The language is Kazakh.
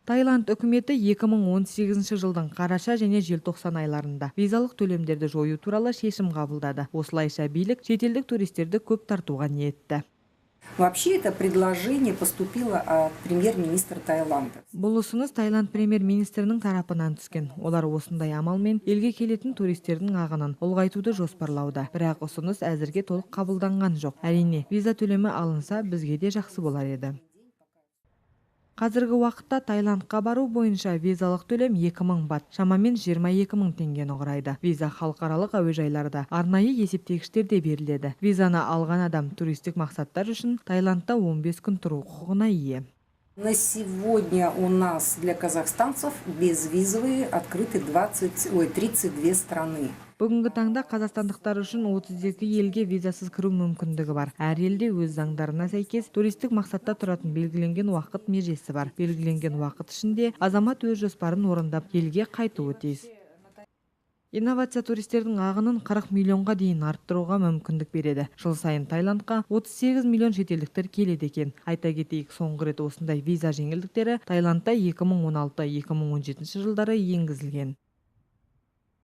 Таиланд үкіметі 2018 жылдың қараша және желтоқсан айларында визалық төлемдерді жою туралы шешім қабылдады. Осылайша билік шетелдік туристерді көп тартуға ниетті. Вообще это предложение поступило от премьер-министра Таиланда. Бұл ұсыныс Таиланд премьер-министрінің тарапынан түскен. Олар осындай амалмен елге келетін туристердің ағынын ұлғайтуды жоспарлауда. Бірақ ұсыныс әзірге толық қабылданған жоқ. Әрине, виза төлемі алынса, бізге де жақсы болар еді. Қазіргі уақытта Таиландқа бару бойынша визалық төлем 2000 бат, шамамен 22 мың теңгені құрайды. Виза халықаралық әуежайларда арнайы есептегіштерде беріледі. Визаны алған адам туристік мақсаттар үшін Таиландта 15 күн тұру құқығына ие. На сегодня у нас для казахстанцев безвизовые открыты 20, ой, 32 страны. Бүгінгі таңда қазақстандықтар үшін 32 елге визасыз кіру мүмкіндігі бар. Әр елде өз заңдарына сәйкес туристік мақсатта тұратын белгіленген уақыт межесі бар. Белгіленген уақыт ішінде азамат өз жоспарын орындап, елге қайтуы тиіс. Инновация туристердің ағынын 40 миллионға дейін арттыруға мүмкіндік береді. Жыл сайын Таиландқа 38 миллион шетелдіктер келеді екен. Айта кетейік, соңғы рет осындай виза жеңілдіктері Таиландта 2016-2017 жылдары енгізілген.